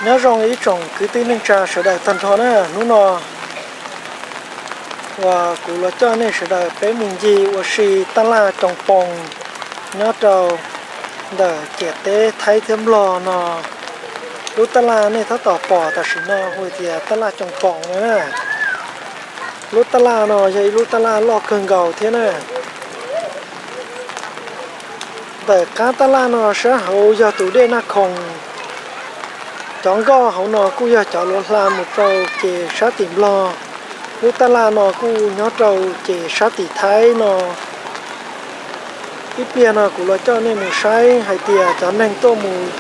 Nyob zoo ib tsoom kwv tij neej tsa sawv daws tag nrho na, hnub no uas kuv los coj nej sawv daws peb mus ncig ua si taj laj Coom Poom nyob rau ntawm ciam teb Thaib thiab Nplog no. Lub taj laj nej tab tom pom tam sim no hu tias taj laj Coom Poom no na. Lub taj laj no yog ib lub taj laj loj kawg nkaus thiab na. Ntawm qab taj laj no sab hauv yog tus dej Naj Khoom. Cov nkoj hauv no kuj yog cov luav hla mus rau ces sab tim Nplog. Lub taj laj no kuj nyob rau ces sab tim Thaib no. Ib pliag no kuv los coj nej mus saib hais tias cov neeg tuaj mus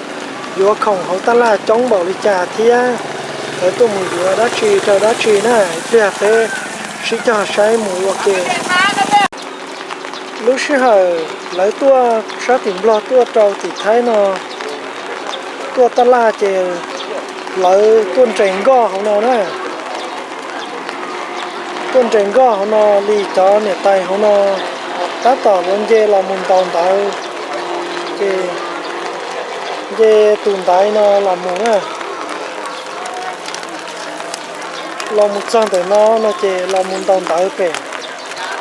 yuav khoom hauv taj laj coob npaum li cas thiab lawv tuaj mus yuav dab tsi rau dab tsi na. Ib pliag peb sib cog saib mus ua ke. Lub sij hawm lawv tuaj sab tim Nplog tuaj rau tim Thaib no tuaj taj laj ces lawv tuaj nres nkoj hauv no na. Tuaj nres nkoj hauv no li cov niam tais hauv no tab tom lawv nce los mus ntaus ntawv, ces nce tus ntaiv no los mus na. Los mus txog ntawm no no ces los mus ntaus ntawv pem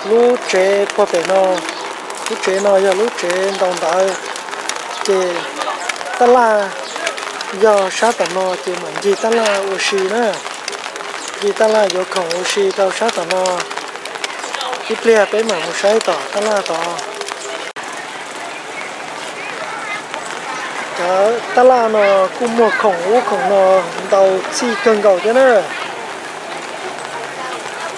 lub tsev puag pem no. Lub tsev no yog lub tsev ntaus ntawv, ces taj laj yog sab tom no ces mam ncig taj laj ua si na. Ncig taj laj yuav khoom ua si rau sab tom no. Ib pliag peb mam mus saib tom taj laj tod. Cov taj laj no kuj muag khoom ub khoom no ntau txij kawg nkaus thiab na.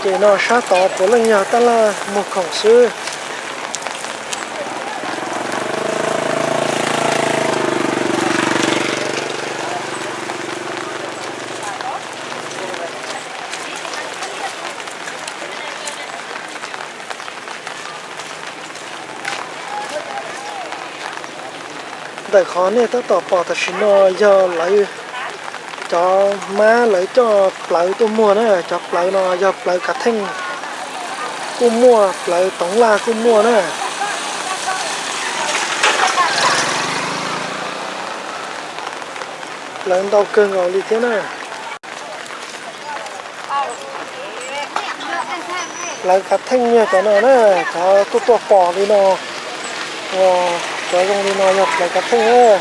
Ces no sab tod puav leej yog taj laj muag khoom xwb. Ntawm qhov nej tab tom pom tam sim no yog lawv cov mab lawv coj plawv tuaj muag na. Cov plawv no yog plawv kav theej kuj muaj, plawv toov laj kuj muaj na. Plawv ntau kawg nkaus li thiab na. Plawv kav theej yog cov no na, cov tuaj tuaj pom li no, cov zoo li no yog plawv kav theej.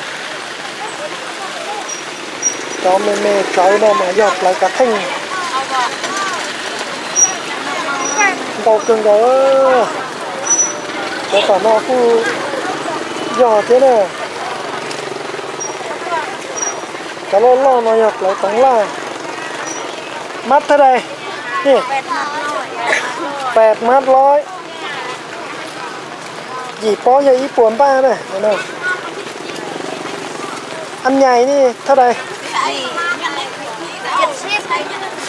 Cov me me plawv no mas yog plawv kav theej. Ntau kawg nkaus. Cov tom no kuj yog thiab na. Cov loj loj no yog plawv toov laj. Mab thawj dais? Pem mab loib. Yim pob yog ib puas npaj na. Ab nyais ni thawj dais?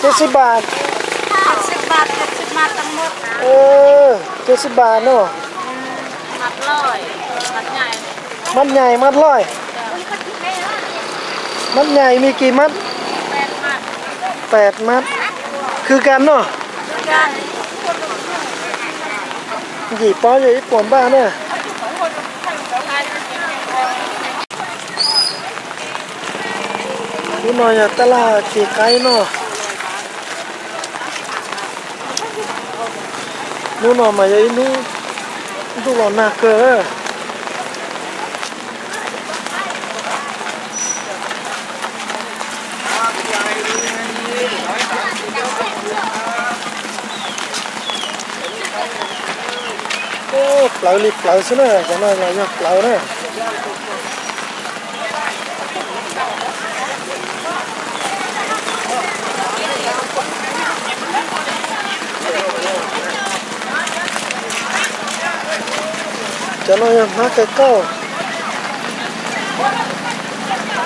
Ceb sib npas. Ceb sib npas no. Mab nyais mab loib. Mab nyais me kis mab? Pem mab. Khwv kas no. Yim pob yog ib puas npaj na. Lub no yog taj laj ci qaib no. Hnub no mas yog ib hnub ntuj los nag kawg. Plawv li plawv xwb na, cov no los yog plawv na. Cov no yog hmab kaw kauj.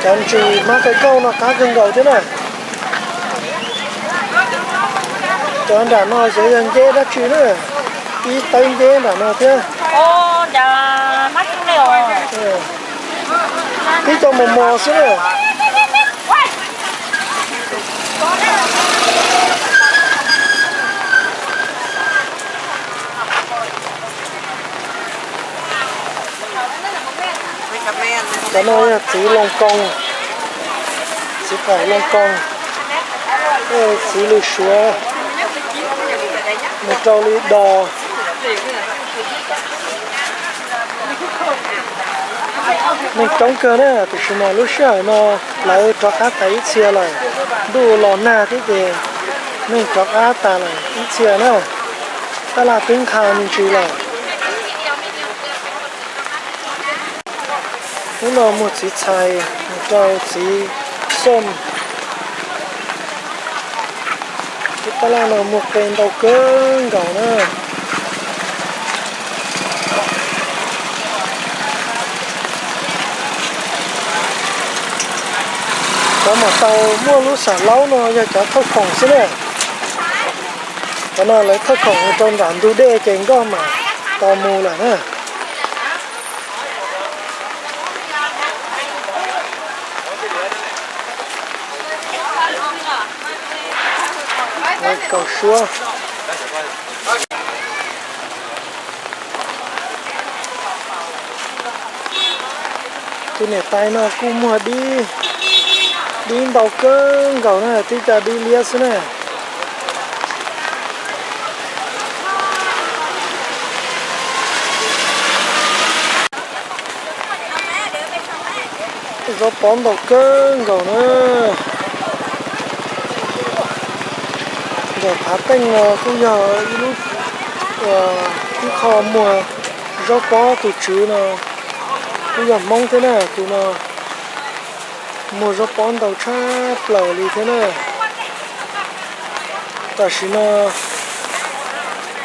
Cov ntsis hmab kaw kauj no qab kawg nkaus thiab na. Cov nram no xyov yog nceb dab tsi na, ib tawb nceb nram no thiab. Ib co mos mos xwb na. Cov no yog txiv loo koos, Txiv qaim loo koos, txiv lws suav, mus rau li dos. Neeg coob kawg na, tiam sis mas lub sij hawm no lawv rov qab tas ib txhia lawm. Ntuj los nag thiab ces neeg rov qab tas lawm ib txhia na. Tab laj twb nqha me ntsis lawm. Hnub no muag txiv txhais mus rau txiv xom. Lub tab laj no muag qe ntau kawg nkaus na. Cov mam tau muaj lub xam laub no yog cov thauj khoom xwb na. Cov no lawv thauj khoom rau nram ntug dej ces nkoj mam tau mus lawm na. Kaus suab. Tus niam tais no kuj muag dib, dib ntau kawg nkaus na, twb cov dib liab xwb na. Zaub pob ntau kawg nkaus na. Ntawm phav teej no kuj yog ib lub, ib qho muag zaub pob. Tus tswv no kuj yog Hmoob thiab na, tus no muag zaub pob ntau tshaj plaws li thiab na. Tam sim no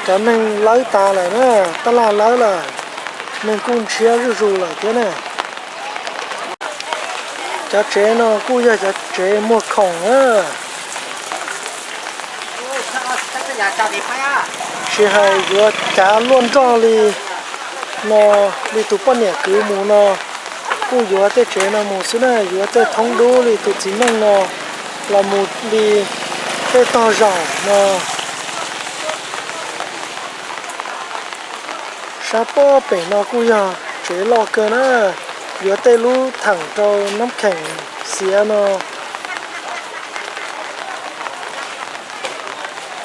cov neeg lawb tas lawm na, tab laj lawb lawm, neeg kuj ntshiab zuj zus lawm thiab na. Cov tsev no kuj yog cov tsev muag khoom na. Tsis hais yuav cav luaj nroj li no, li tus poj niam kwv mus no, kuj yuav tej tsev no mus xwb na, yuav tej thoob dub li tus txiv neej no los mus li tej tog zaum no. Sab pob pem no kuj yog tsev loj kawg na, yuav tej lub theem rau noob kheem xiav no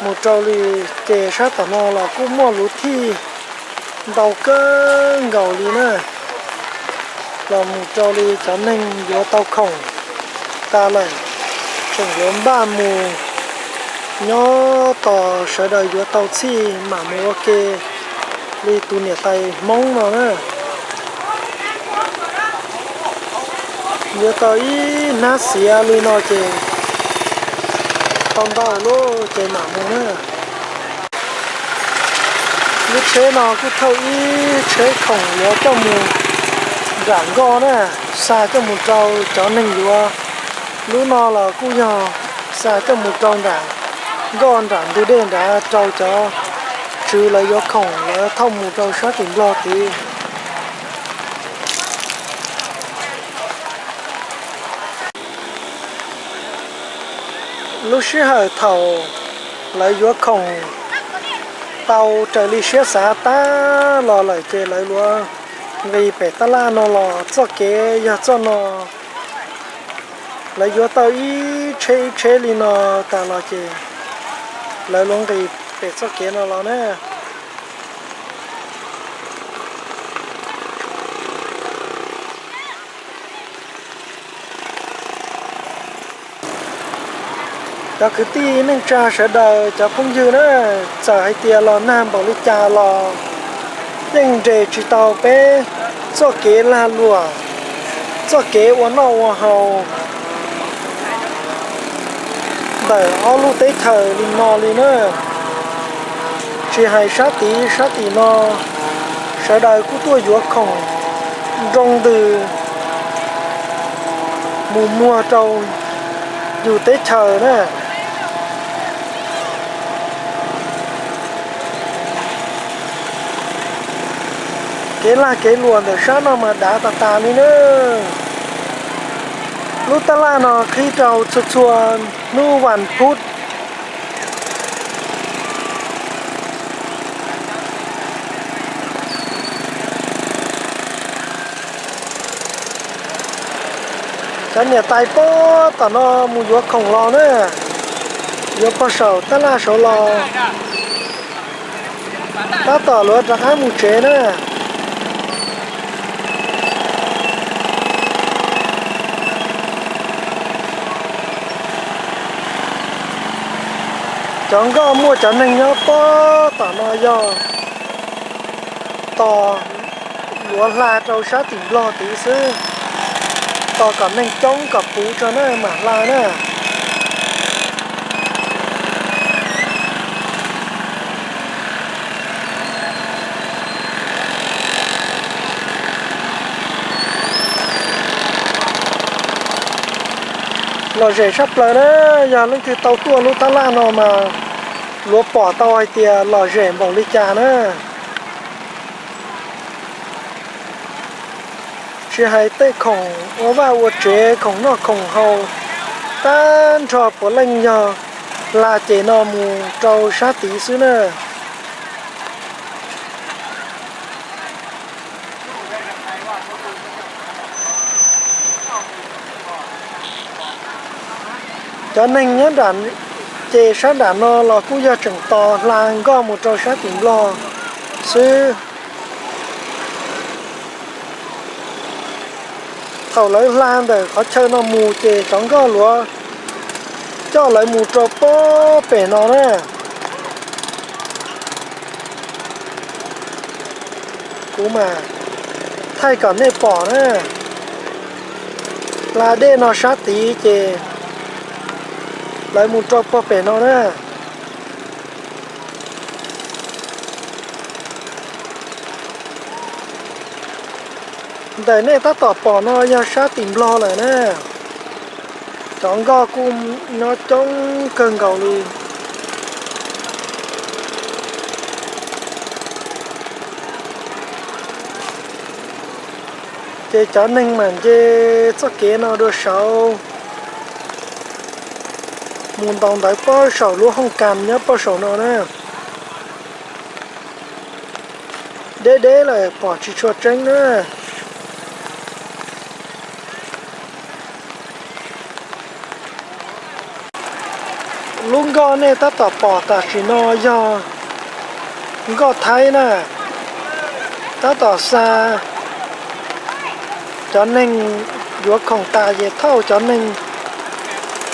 mus rau li. Ces sab tom no los kuj muaj luv thij ntau kawg nkaus li na, los mus rau li cov neeg yuav tau khoom tas lawm, tseem yuav npaj mus nyob tos sawv daws yuav tau txhij mam mus ua ke li tus niam tais Hmoob no na. Yuav tau ib hnab xiav li no ces tau ntau lub ces mam mus na. Lub tsheb no kuj thauj ib tsheb khoom yuav coj mus nram nkoj na, xa coj mus rau cov neeg yuav. Lub no los kuj yog xa coj mus rau nram nkoj nram ntug dej nrad rau cov tswv lawv yuav khoom lawv thauj mus rau sab tim Nplog tid. Lub sij hawm thaum lawv yuav khoom tau raws li siab xav tag los lawm ces lawv yuav nqis pem tab laj no los. Txoj kev yog txoj no, lawv yuav tau ib tsheb ib tsheb li no tas los ces lawv yuav nqis pem txoj kev no los na. Cov kwv tij neej tsa sawv daws, cov phooj ywg na, txawm hais tias los nag npaum li cas los yeej nres tsis tau peb txoj kev lag luam, txoj kev ua noj ua haus ntawm ob lub teb chaws li no li na. Tsis hais sab tid sab tim no, sawv daws kuj tuaj yuav khoom nroo ntws mus muag rau yus teb chaws na. Kev lag kev luam ntawm sab no mas dav tas tas li na. Lub tab laj no qhib rau txhua txhua hnub vas phuv. Cov niam tais pab tom no mus yuav khoom los na, yuav pog saum tab laj saud los, tab tom luav rov qab mus tsev na. Cov nkoj muaj cov neeg nyob pab tom no yog tos luav hla rau sab tim Nplog tid xwb, tos kom neeg coob kom puv tso na mam hla na. Lom zem tshaj plaws na, yog leej twg tau tuaj lub tab laj no mas luav pom tau hais tias lom zem npaum li cas na. Tsis hais tej khoom ua vaj ua tsev, khoom noj khoom haus, tag nrho puav leej yog hla ces no mus rau sab tid xwb na. Cov neeg nyob nram ces sab nram no los kuj yog tseem tos hla nkoj mus rau sab tim Nplog xwb. Thaum lawv hla ntawm qhov chaw no mus ces cov nkoj luav coj lawv mus rau pab pem no na. Kuv mas thaij kom nej pom na, hla dej no sab tid ces lawv mus rau pag pem no na. Ntawm nej tab tom pom no yog sab tim Nplog lawm na. Cov nkoj kuj nyob coob kawg nkaus li. Ces cov neeg mam nce txoj kev no dua saud mus ntaus ntawv pob saum lub hooj kas nyob pob saum no na. Deb deb lawm pom tsis tshua tseeb na. Lub nkoj nej tab tom pom tam sim no yog nkoj Thaib na, tab tom xa cov neeg yuav khoom tas ces thauj cov neeg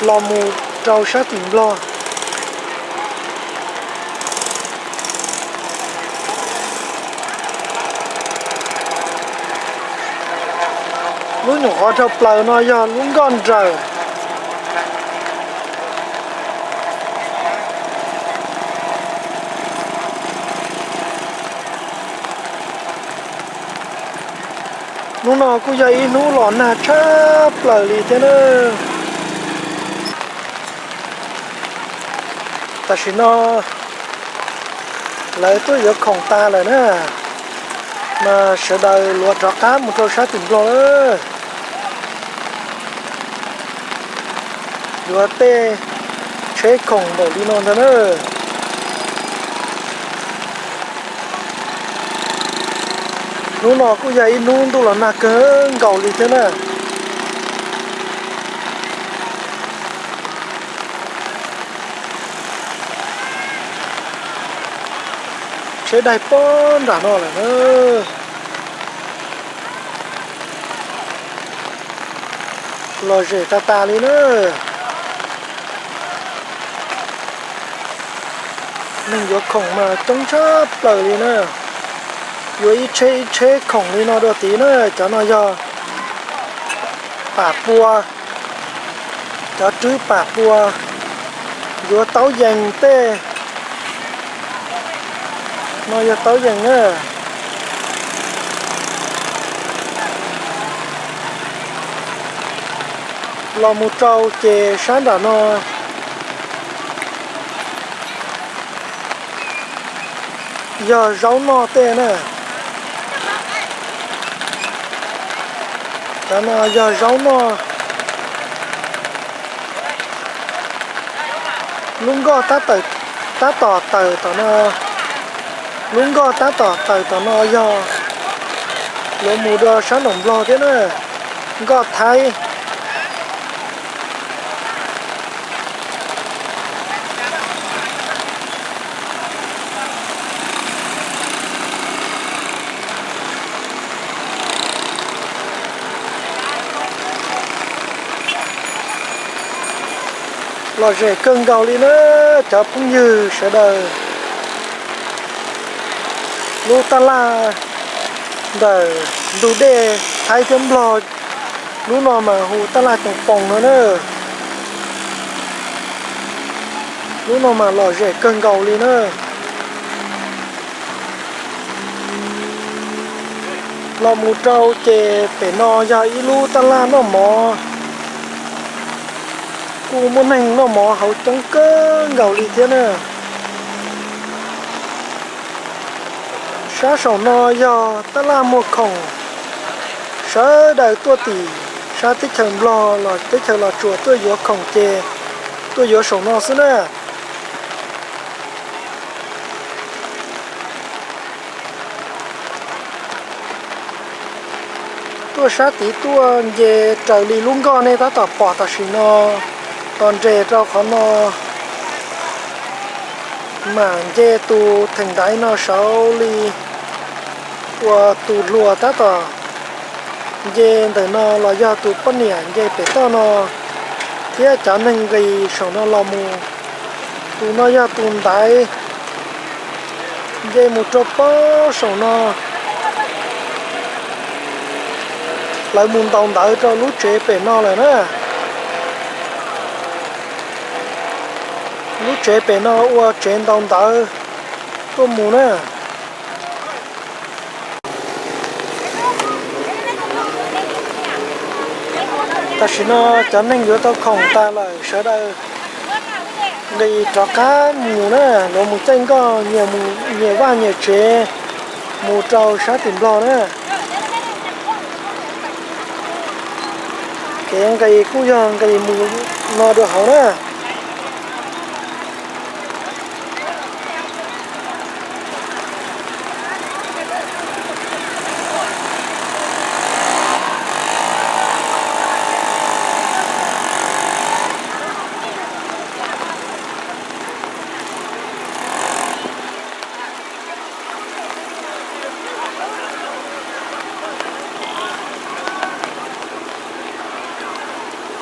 los mus rau sab tim Nplog. Lub nyuam qhuav dhau plaws no yog lub nkoj Nrawm. Hnub no kuj yog ib hnub los nag tshaj plaws li thiab na. Tam sim no lawv tuaj yuav khoom tas lawm na, mas sawv daws luav rov qab mus rau sab tim Nplog lawm. Yuav tej tsheb khoom npaum li no ntag na. Hnub no kuj yog ib hnub ntuj los nag kawg nkaus li thiab na. Tsheb daig pob nram no lawm na. Lom zem tas tas li na. Neeg yuav khoom mas coob tshaj plaws li na. Yuav ib tsheb ib tsheb khoom li no dua tid na. Cov no yog pam pua, cov rwb pam pua, yuav taub yees tej. No yog taub yees na. Los mus rau ces sab nram no yog zaub noj tej na. Cov no yog zaub noj. Lub nkoj tab tom tawm tom no, lub nkoj tab tom tawm tom no yog yuav mus dua sab nram Nplog thiab na. Nkoj Thaib. Lom zem kawg nkaus li na cov phooj ywg sawv daws. Lub tab laj ntawm ntug dej Thaib thiab Nplog, lub no mas hu tab laj Coos Poos no na. Lub no mas lom zem kawg nkaus li na. Los mus rau ces pem no yog ib lub tab laj noj mov, kuj muaj neeg noj mov hauv coob kawg nkaus li thiab na. Sab saum no yog tab laj Muag Khoom, sawv daws tuaj tim sab teb chaws Nplog los teb chaws Los Tsuas tuaj yuav khoom ces tuaj yuav saum no xwb na. Tuaj sab tid tuaj nce raws li lub nkoj nej tab tom pom tam sim no, tos nres rau qhov no, mam nce tus theem ntaiv no saud li uas tus hluas tab tom nce ntawm no los yog tus poj niam nce pem toj no, thiab cov neeg nqis saum no los mus. Tus no yog tus ntaiv nce mus rau pob saum no. Lawv mus ntaus ntawv rau lub tsev pem no lawm na. Lub tsev pem no ua tsev ntaus ntawv tuaj mus na. Tam sim no cov neeg yuav tau khoom tas lawm, sawv daws nqis rov qab mus na, lawv mus caij nkoj nyias vaj nyias tsev mus rau sab tim Nplog na. Kev nqis kuj yog nqis mus no dua hauv na.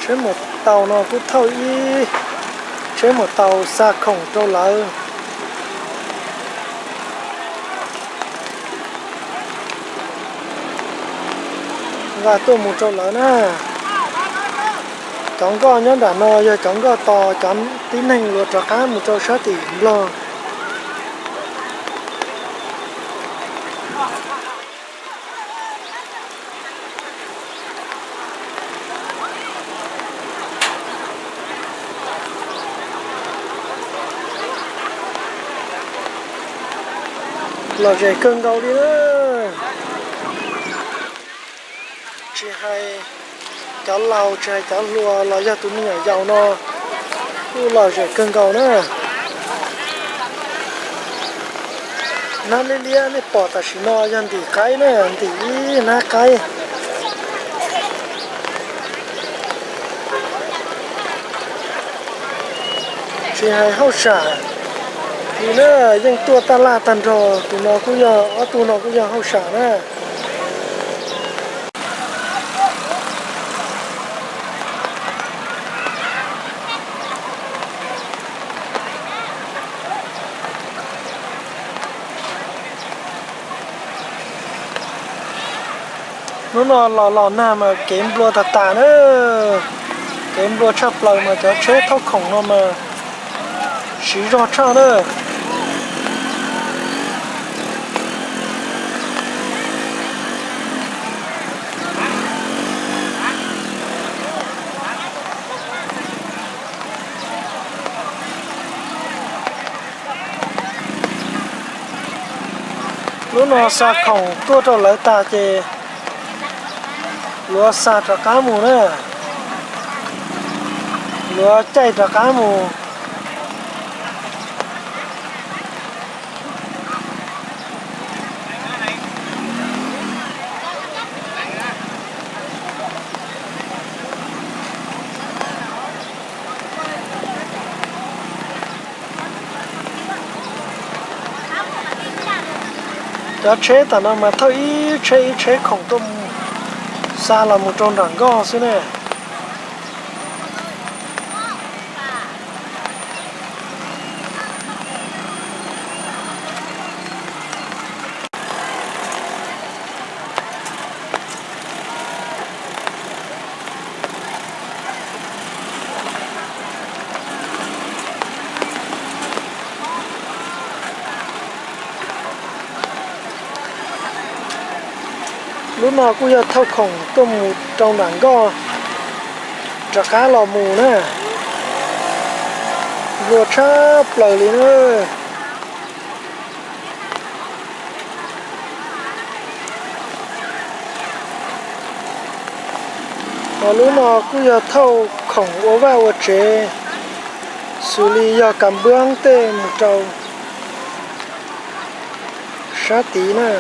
Tsheb maum taus no kuj thauj ib tsheb maum taus xa khoom rau lawv nqa tuaj mus rau lawv na. Cov nkoj nyob nram no yog cov nkoj tos cov tib neeg luag rov qab mus rau sab tim Nplog. Lom zem kawg nkaus li na. Tsis hais cov laus tsis hais cov hluas los yog tus me nyuam yaus no kuj lom zem kawg nkaus na. Hnab liab liab nej pom tam sim no yog ntim qaib na, ntim ib hnab qaib. Tsis hais hauj sam li na, yeej tuaj taj laj tag nrho, tus no kuj yog, ob tug no kuj yog hauj sam na. Hnub no los los nag mas kev nplua tag tas na. Kev nplua tshaj plaws mas cov tsheb thauj khoom no mas siv zog tshaj na. Lub no xa khoom tuaj rau lawv tas ces luav xa rov qab mus na, luav caij rov qab mus. Cov tsheb tam no mas thawj ib tsheb ib tsheb khoom tuaj mus xa los mus rau nram nkoj xwb ne. Lub no kuj yog thauj khoom tuaj mus rau nram nkoj rov qab los mus na. Nplua tshaj plaws li na. Ho lub no kuj yog thauj khoom ua vaj ua tsev, xws li yog kav npwb tej mus rau sab tid na.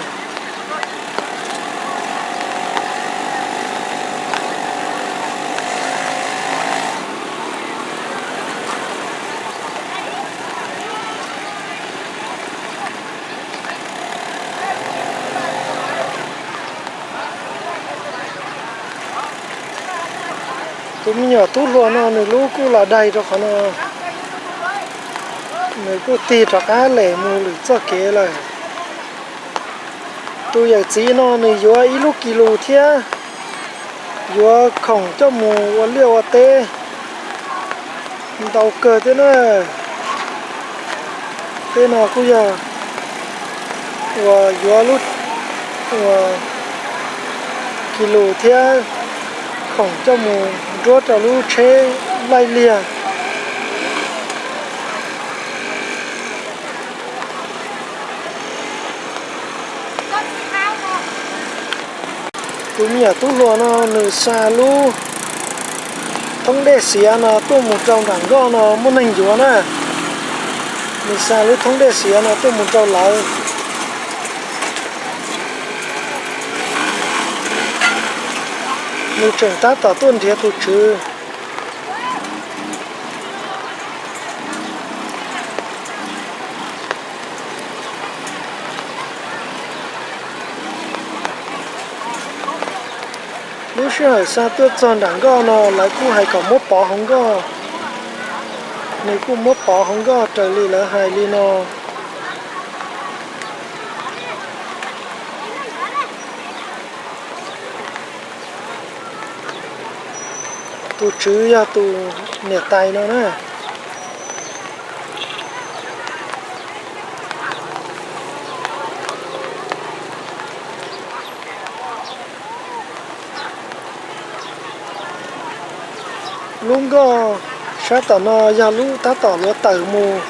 Tus me nyuam tub hluas no nws lub kuj los daig rau qhov no, nws kuj tig rov qab lem mus lwm txoj kev lawm. Tus yawm txiv no nws yuav ib lub kis lus thiab yuav khoom coj mus ua liaj ua teb ntau kawg thiab na. Tej no kuj yog uas yuav lub uas kis lus thiab khoom coj mus nruab rau lub tsheb laij liag. Tus me nyuam tub hluas no nws xa lub thoob dej xiav no tuaj mus rau nram nkoj no muaj neeg yuav na. Nws xa lub thoob dej xiav no tuaj mus rau lawv. Nws tseem tab tom tuaj nrhiav tus tswv. Lub sij hawm xa tuaj txog nram nkoj no lawv kuj hais kom muab pov hauv nkoj. Nws kuj muab pov hauv nkoj raws li lawv hais li no. Tus tswv yog tus niam tais no na. Lub nkoj sab tom no yog lub tab tom luav tawm mus,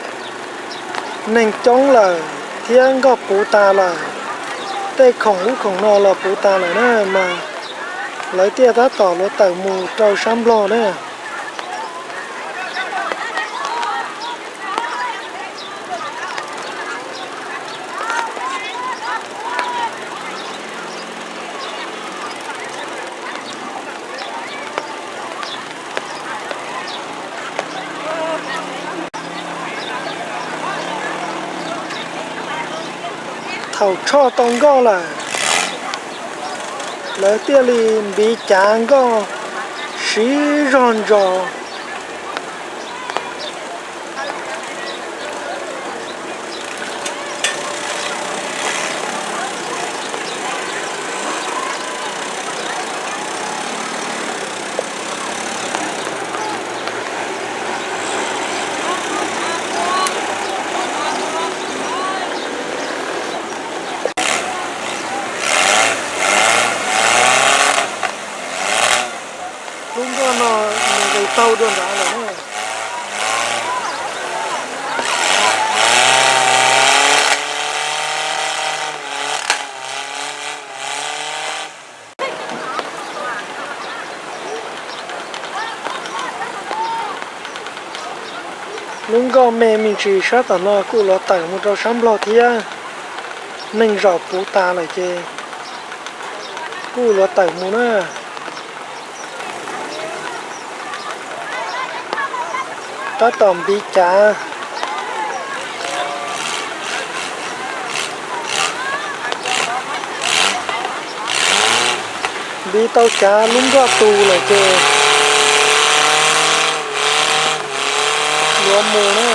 neeg coob lawm thiab nkoj puv tas lawm. Tej khoom lub khoom no los puv tas lawm na, mas lawv thiaj tab tom luav tawm mus rau sab Nplog na. Thaum tshoj tau nkoj lawm, lawv thiaj li npiv cav nkoj siv zog ntsos. Lub nkoj no nws nqis taug dua nrad lawm na. Lub nkoj me me ntsis sab tom no kuj luav tawm mus rau sab Nplog thiab. Neeg zaum puv tas lawm ces kuj luav tawm mus na. Tab tom npiv cav. Npiv tau cav lub nkoj tus lawm ces luav mus na.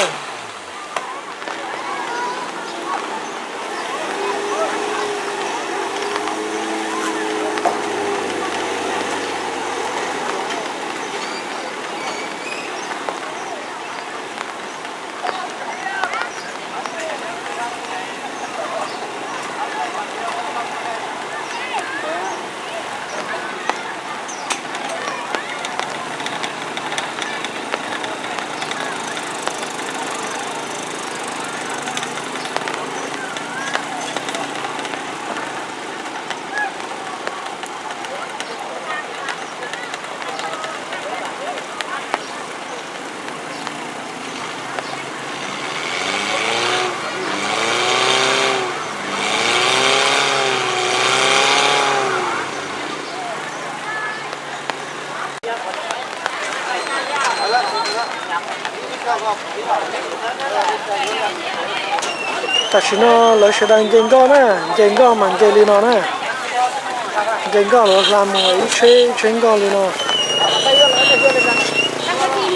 Tam sim no lawv sawv daws nce nkoj na, nce nkoj mas nce li no na. Nce nkoj luav hla mus ib tsheb ib tsheb nkoj li no.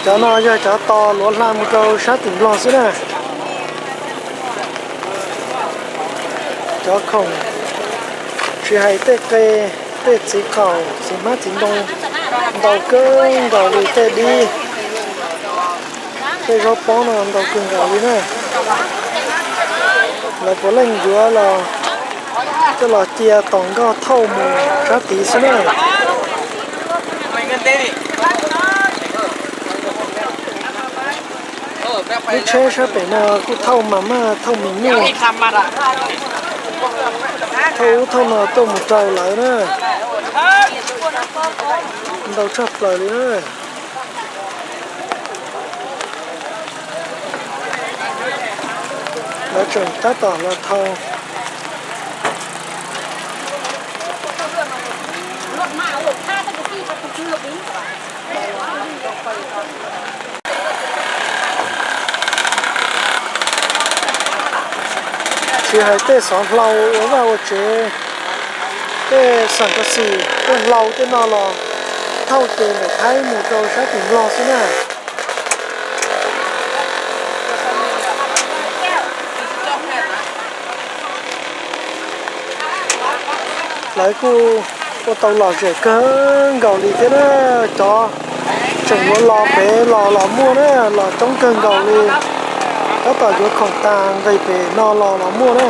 Cov no yog cov tos luav hla mus rau sab tim Nplog xwb na. Cov khoom, tsis hais tej qe, tej txiv qaum, txiv hmab txiv ntoo, ntau kawg nkaus li, tej dib, tej zaub pob no ntau kawg nkaus li na. Lawv puav leej yuav los coj los cia tos nkoj thauj mus sab tid xwb na. Lub tsheb sab pem no kuj thauj mas maj thauj mis nyuj, thauj ub thauj no tuaj mus rau lawv na. Ntau tshaj plaws li na. Lawv tseem tab tom los thau. Tsis hais tej xov hlau ua vaj ua tsev, tej xam kas xim, tej hlau tej no los thauj ces ntawm Thaib mus rau sab tim Nplog xwb na. Lawv kuj ua tau lom zem kawg nkaus li thiab na. Cov tseem yuav los pem los los muaj na, los coob kawg nkaus li. Tab tom yuav khoom tas nqis pem no los los muaj na.